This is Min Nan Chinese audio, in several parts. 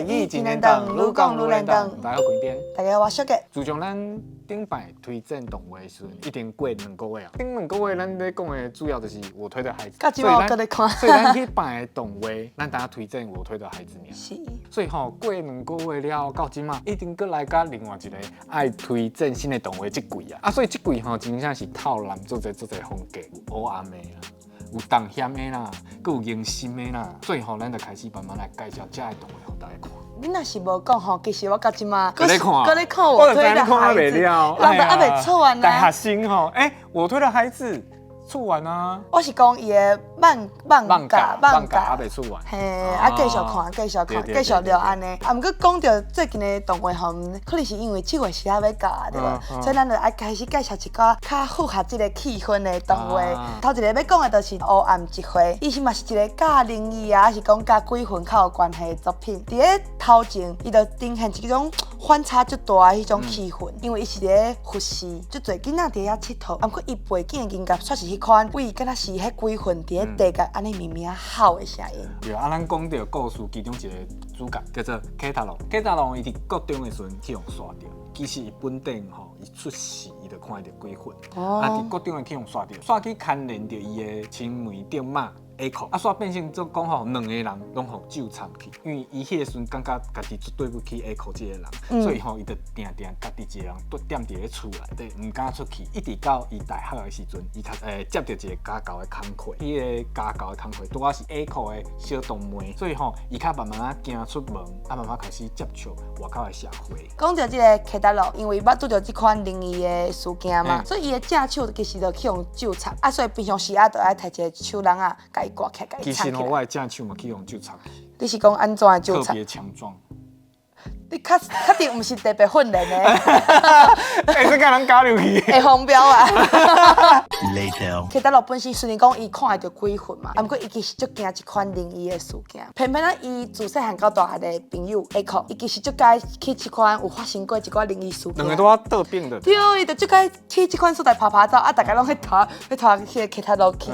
語真連長，愈講愈連長。大家好，滾邊。大家好，我小杰。自從咱頂擺推薦動畫的時陣，已經過兩個月啊。頂兩個月，咱咧講的主要就是我推的孩子。到這擺我閣咧看。所以咱彼擺的動畫，咱當推薦我推的孩子爾。是。所以吼，過兩個月了，到這馬已經閣來佮另外一個愛推薦新的動畫這季啊。啊，所以這季吼，真正是透濫足濟足濟風格，有黑暗的啦，有重險的啦，閣有迎新的啦，所以吼，咱就開始慢慢來介紹這个動畫予大家看。你若是無講吼，其實我到這馬閣咧看，閣咧看我推的孩子，人都猶未出完大學生吼，欸，我推的孩子。出完啊！我是講伊的漫漫畫，漫畫猶未出完。嘿，啊，繼續看，繼續看，繼續聊按呢。啊，毋過講著最近的動畫吼，可能是因為七月時猶欲到啊，對無？所以咱就愛開始介紹一寡較符合這个氣氛的動畫。頭一个欲講的就是烏暗一回，伊是嘛是一个佮靈異啊，抑是講佮鬼魂較有關係的作品。佇咧頭前，伊就呈現一種反差足大的彼種氣氛，因為伊是佇咧佛寺，足濟囡仔佇遐𨑨迌，啊，毋過伊背景的音樂卻是彼款，為敢若是彼鬼魂佇咧地獄按呢鳴鳴吼的聲音。對，啊，咱講著故事其中一个主角叫做凱塔羅，凱塔羅伊佇國中的時陣去予煞著，其實伊本底吼，伊出世伊就看著鬼魂，啊，佇國中的去予煞著，煞去牽連著伊的青梅竹馬 A 口，啊，煞變成做講吼，兩個人攏予咒插去，因為伊彼個時陣感覺家己足對不起 A 口這个人，所以吼，伊就定定家己一個人踮踮佇咧厝內底，毋敢出去，一直到伊大學的時陣，伊較接著一個家教的工課，彼个家教的工課拄好是 A 口的小堂妹，所以吼，伊較慢慢仔行出門，啊，慢慢開始接觸外口的社會。講著這个凱達羅，因為捌拄著這款靈異的事件嘛，所以伊的正手其實就去予咒插，啊，所以平常時啊，就愛提一個手籠仔，共伊掛起來，其實吼，我的正手嘛去予咒插去。你是講按怎的咒插？特別強壯。你確確定毋是特別訓練的？欸，這共人加入去。會黃標啊！ Later。凱達羅本身雖然講伊看會著鬼魂嘛，啊，毋過伊其實足驚這款靈異的事件。偏偏啊，伊自細漢到大漢的朋友 A 口，伊其實足佮意去這款有發生過一寡靈異事件。兩个都倒變的。對，伊就足佮意去這款所在趴趴走，啊，逐家攏去拖，欲拖彼个凱達羅去。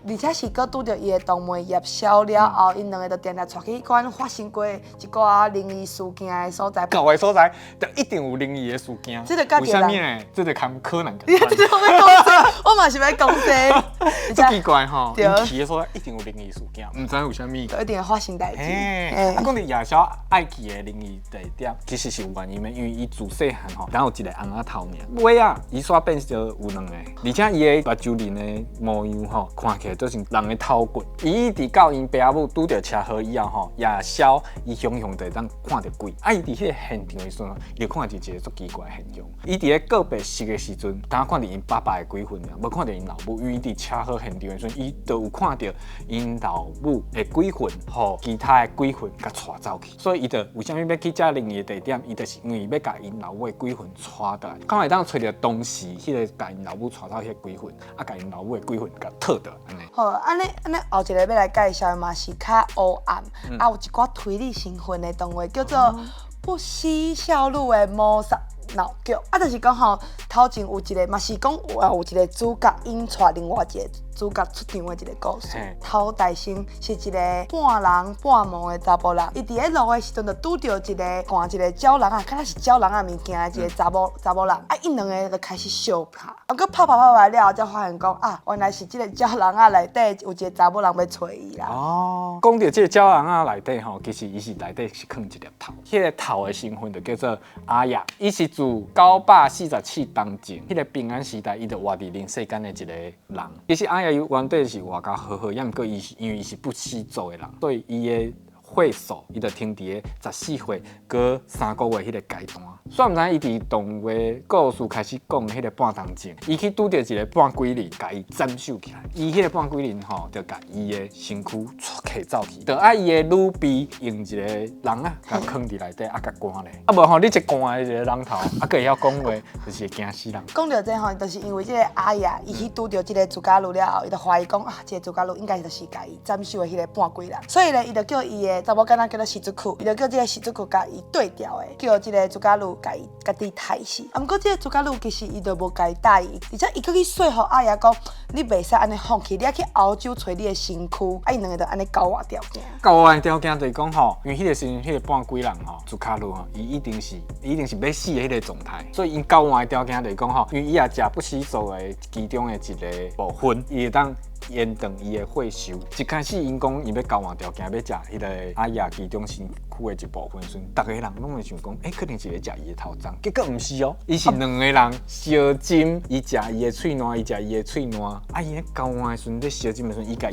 而且是閣拄著伊的同妹葉瀟了後，𪜶兩个就定定帶去彼款發生過一寡靈異事件的所在。舊的所在就一定有靈異的事件。這个為啥物呢？這个跟柯南。這個我欲講這，我嘛是欲講這。足奇怪吼，對。去的所在一定有靈異事件，毋知為啥物。就一定會發生代誌。啊，講著夜宵愛去的靈異地點，其實是有原因的，因為伊自細漢吼，然後有一個尪仔頭爾，尾仔伊煞變成有兩個，而且伊的目睭仁的模樣吼，看起來都是人的頭骨。伊一直到𪜶爸仔母拄著車禍以後吼，夜宵伊雄雄就會當看著鬼。啊，伊佇彼個現場的時陣，伊就看著一個足奇怪的現象。伊佇咧告別式的時陣，敢看著𪜶爸爸的鬼魂爾，無看著𪜶老母。因為伊佇車禍現場的時陣，伊就有看著𪜶老母的鬼魂，予其他的鬼魂共帶走去。所以伊就為啥物欲去遮靈異的地點？伊就是因為欲共𪜶老母的鬼魂帶倒來，敢會當揣著當時彼个共𪜶老母帶走彼个鬼魂，啊，共𪜶老母的鬼魂共討倒來按呢。好，按呢按呢後一個欲來介紹的嘛是較黑暗，啊有一寡推理成分的動畫，叫做《不死小女的魔殺鬧劇》。啊，就是講吼，頭前有一個嘛是講有一個主角𪜶帶另外一個主角出場的一個故事。頭大生是一個半人半魔的查埔人，伊佇咧路的時陣就拄著一個掛一個鳥籠仔，敢若是鳥籠仔物件的一個查某人，啊，𪜶兩个就開始相拍，啊，閣拍拍拍拍了後，才發現講啊，原來是這個鳥籠仔內底有一個查某人欲揣伊啦。哦，講著這個鳥籠仔內底吼，其實伊是內底是囥一粒頭，彼个頭的身份就叫做阿雅，伊是自947冬前，彼个平安時代，伊就活佇人世間的一個人。其實阿雅伊原底是活甲好好，抑毋過伊是因為伊是不死族的人，所以伊的歲數，伊就停佇咧14歲閣3個月彼个階段。煞毋知伊佇動畫故事開始講彼个半鐘前，伊去拄著一个半鬼人，共伊斬首起來。伊彼个半鬼人吼，就共伊的身軀提走去，就愛伊的女婢用一个籠仔，共囥佇內底，啊，共關咧。啊無吼，你一關一个人頭，啊，閣會曉講話，就是會驚死人。講著這吼，就是因為這個阿雅，伊去拄著這個朱家女了後，伊就懷疑講啊，這個朱家女應該就是共伊斬首的彼个半鬼人，所以咧，伊就叫伊的個查某囡仔叫做時竹區，伊就叫這個時竹區共伊對調的，叫這個朱家魯共伊家己刣死。啊，毋過這個朱家魯其實伊就無共伊答應，而且伊閣去說服阿爺講，你袂使按呢放棄，你愛去歐洲揣你的身軀，啊，𪜶兩個就按呢交換條件。交換條件就是講吼，因為彼個時陣，彼個半鬼人吼，朱卡魯吼，伊一定是欲死的彼個狀態，所以𪜶交換的條件就是講吼，因為伊也食不死族的其中的一個部分，伊會當延長伊的歲壽。一開始𪜶講伊欲交換條件，欲食彼個阿爺其中身軀的一部分時陣，逐個人攏會想講，欸，可能是咧食伊的頭鬃，結果毋是哦，伊是兩個人相斟，伊食伊的喙瀾，伊食伊的喙瀾，啊，伊咧交換的時陣，咧相斟的時陣，伊共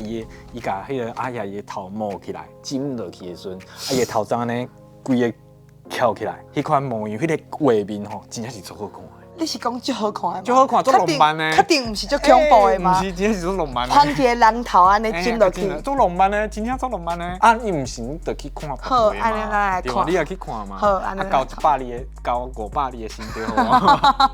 彼個阿爺伊的頭摸起來，斟落去的時陣，啊，伊的頭鬃按呢規个翹起來，彼款模樣，彼個畫面吼，真正是足好看的。你是講足好看的嗎？足好看，足浪漫的。確定毋是足恐怖的嗎？欸，毋是，真正是足浪漫的。放一個人頭按呢斟落去，足浪漫的，真正足浪漫的。啊，你毋是你就去看。好，按呢咱來看。你也去看嘛。好，按呢。啊，交100字的，交500字的心得好。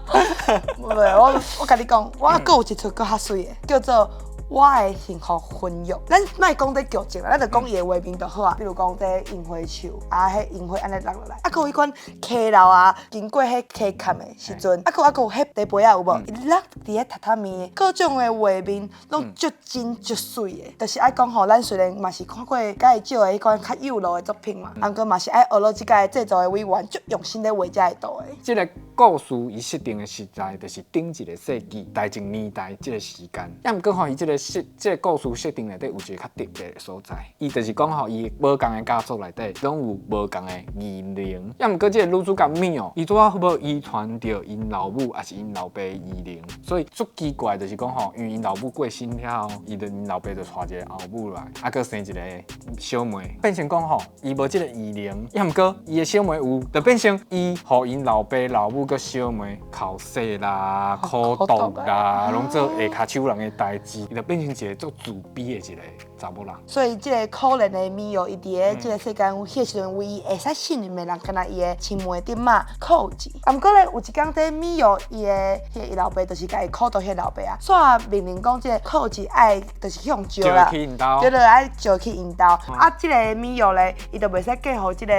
無，我共你講，我閣有一齣閣較媠的，叫做《我的幸福婚約》。咱莫講這劇情啦，咱就講伊的畫面就好啊。比如講這櫻花樹，啊，彼櫻花按呢落落來，啊，閣有彼款溪流啊，經過彼溪崁的時陣，啊，閣有彼茶杯仔有無？伊落佇咧榻榻米，各種的畫面攏足真足媠的。就是愛講吼，咱雖然嘛是看過較會少的彼款較幼路的作品嘛，啊，毋過嘛是愛學落這个製作的委員足用心咧畫這个圖的。這個故事伊設定的時代就是頂一個世紀，大正年代這個時間。啊，毋過吼，伊這個故事設定內底有一個較特別的所在，伊就是講吼，伊無仝的家族內底攏有無仝的異能。啊，毋過這個女主角米奧，伊拄仔好無遺傳著𪜶老母抑是𪜶老爸的異能，所以足奇怪就是講吼，因為𪜶老母過身了後，伊就𪜶老爸就娶一個後母來，啊，閣生一個小妹，變成講吼，伊無這個異能，啊，毋過伊的小妹有，就變成伊予𪜶老爸老母閣小妹剾洗啦、苦毒啦，攏做下跤手人的代誌，伊就變成一個足自卑的一個查某人。所以這個可憐的米奧，伊佇咧這個世間，彼個時陣唯一會使信任的人，敢若伊的親妹的媽寇吉。啊，毋過咧，有一工這米奧伊的彼個伊老爸，就是共伊苦毒彼個老爸啊，煞命令講這個寇吉愛就是去予招啦，對對，愛招去𪜶兜。啊，這個米奧咧，伊就袂使嫁予這個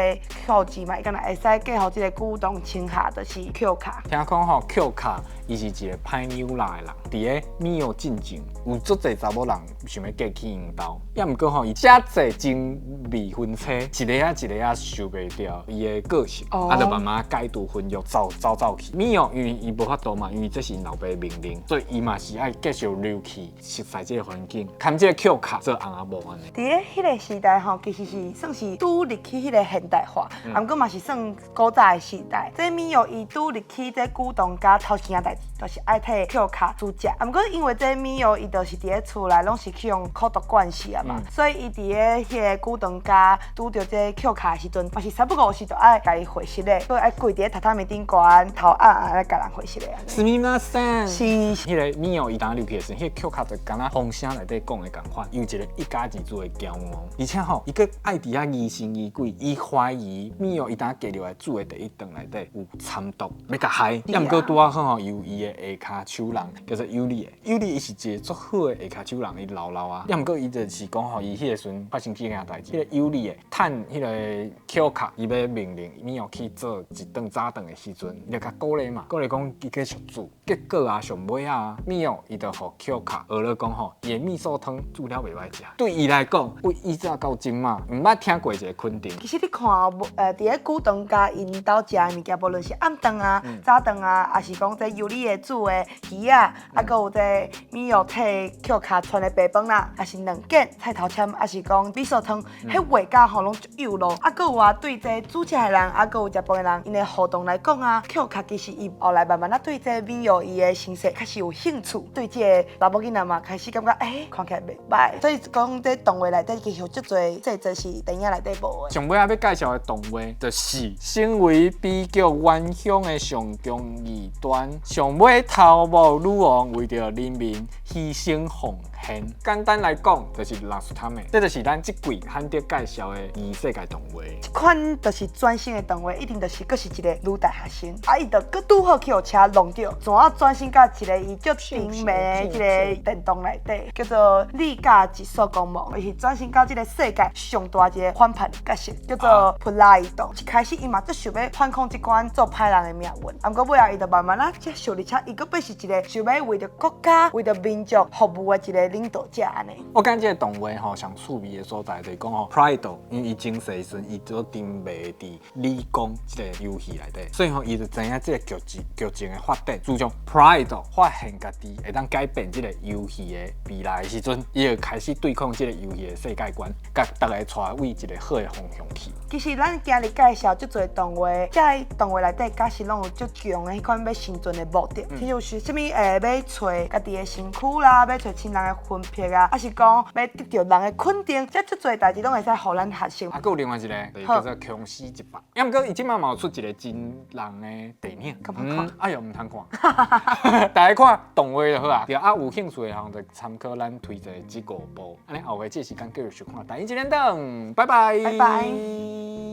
寇吉嘛，伊敢若會使嫁予這個古董青下，就是扣卡。聽講吼，扣卡伊是一個歹扭辣的人，佇咧米奧進前，有足濟查某人想欲嫁去𪜶兜，抑毋過吼，伊遮濟前未婚妻，一个仔一个仔受袂著伊的個性，啊，就慢慢解除婚約，走走走去。米奧因為伊無法度嘛，因為這是𪜶老爸的命令，所以伊嘛是愛繼續留去熟悉這個環境，含這個扣卡做翁仔某按呢。佇咧彼個時代吼，其實是算是拄入去彼個現代化，啊，毋過嘛是算古早的時代。這米奧伊拄入去這古董家頭一件代誌，就是愛替扣卡煮食。啊，毋過因為這米奧伊就是佇咧厝內攏是去予苦毒慣勢啊嘛，所以伊佇咧彼個古董家拄著這扣卡的時陣，嘛是三不五時就愛共伊會熟的，閣愛跪佇咧榻榻米頂懸，頭按按來共人會熟的。すみません。是。彼個米奧伊當入去的時陣，彼個扣卡就敢若風聲內底講的仝款，伊有一個一家之主的驕傲，而且吼，伊閣愛佇遐疑神疑鬼，伊懷疑米奧伊當嫁入來煮的第一頓內底有摻毒，欲共害。抑毋過拄仔好吼，伊有伊的下跤手人叫做尤里的，尤里伊是一個足好的下跤手人，伊老老啊。抑毋過伊就是講吼，伊彼個時陣發生這件代誌，彼個尤里的趁彼個扣卡，伊欲命令米奧去做一頓早頓的時陣，伊就共鼓勵嘛，鼓勵講伊繼續煮。結果啊，上尾啊，米奧伊就予扣卡學咧講吼，伊的味噌湯煮了袂歹食。對伊來講，為以早到今嘛，毋捌聽過一個肯定。其實你看，無佇咧古董家𪜶兜食的物件，無論是暗頓啊、早頓啊，抑是講這尤里的煮的魚仔，啊，閣有這米奧替扣卡傳的白飯啦，抑是卵卷、菜頭籤，抑是講味噌湯，彼畫甲吼攏足幼路。啊，閣有啊，對這煮食的人，啊，閣有食飯的人，𪜶的互動來講啊，扣卡其實伊後來慢慢仔對這米奧伊的身世開始有興趣，對這個查某囡仔嘛開始感覺，欸，看起來袂䆀。所以講這動畫內底其實有足濟細節是電影內底無的。上尾仔欲介紹的動畫，就是身為悲劇原鄉的上強異端，上尾頭目女王為著人民犧牲奉獻。現。簡單來講，就是垃圾桶的。這就是咱這季罕得介紹的異世界動畫。這款就是轉生的動畫，一定就是閣是一個女大學生，啊，伊就閣拄好去予車弄著，怎啊轉生到一個伊足沉迷的這个電動內底，叫做利價極速公夢，伊是轉生到這个世界上大一个反叛角色，叫做普拉伊多。一開始伊嘛足想欲反抗這款做歹人的命運，啊，毋過尾後伊就慢慢仔接受，而且伊閣變是一個想欲為著國家、為著民族服務的一個領導者按呢。我感覺這個動畫吼，上趣味的所在就是講吼，Pride，因為伊前世時陣伊做沉迷佇理工這個遊戲內底，所以吼伊就知影這個劇情的發展。自從 Pride 發現家己會當改變這個遊戲的未來的時陣，伊就開始對抗這個遊戲的世界觀，共逐个帶為一個好的方向去。其實咱今日介紹足濟動畫，這个動畫內底假使攏有足強的彼款欲生存的目的，譬如是啥物欲揣家己的身軀啦，欲揣親人的魂魄啊，抑是講欲得著人的肯定，這足濟代誌攏會使予咱學習。啊，閣有另外一個，就是叫做殭屍一百，抑毋過伊這擺嘛有出一個真人的電影。敢欲看？哎喲，毋通看，大家看動畫就好啊。對啊，有興趣的吼，就參考咱推薦的這五部。按呢後擺這時間繼續收看。大英一連燈，拜拜。拜拜。